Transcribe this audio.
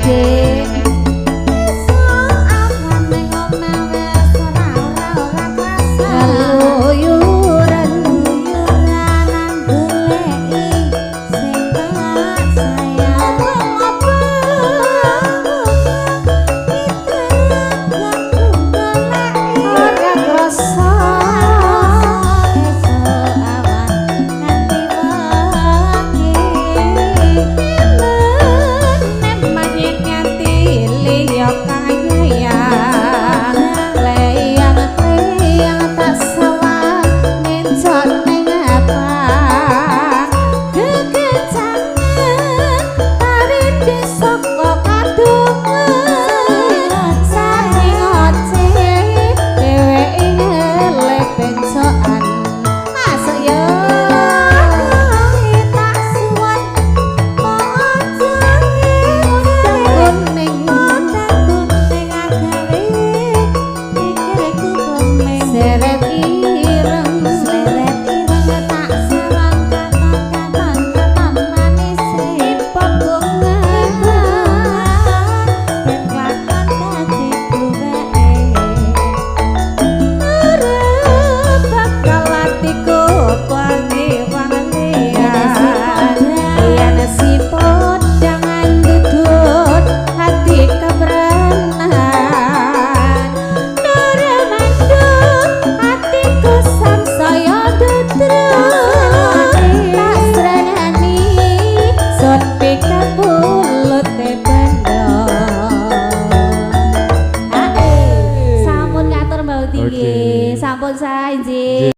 Dik. Esuk awan ning omah wis ora ora ora krasa. Keluyuran. Keluyuran goleki sing tak sayang. Obong-obong goleki Ora krasa. Esuk awan nganti wengi. Nemen nganti liya kaya leyang-leyang tak sawang mencok ning apa gegecangan tari desa kok kadungan saking ngoceh dheweke ngelih bencokan masuk yo. Tak suwun aja kuning. Kuning agawe pikirku kemeng. Seret ireng. Sleret ireng tak sawang katon katon katon manise bunga. Ben lakon dadi duweke. Ora bakal atiku pangi wong liya yen si podang ndudut hati kebranan Nure mandut hatiku sangsaya dudruk tak srenani sun pikapulut bendo. Ae, sampun katur Mbak Uti nggih. Oke. Sampun sae nggih.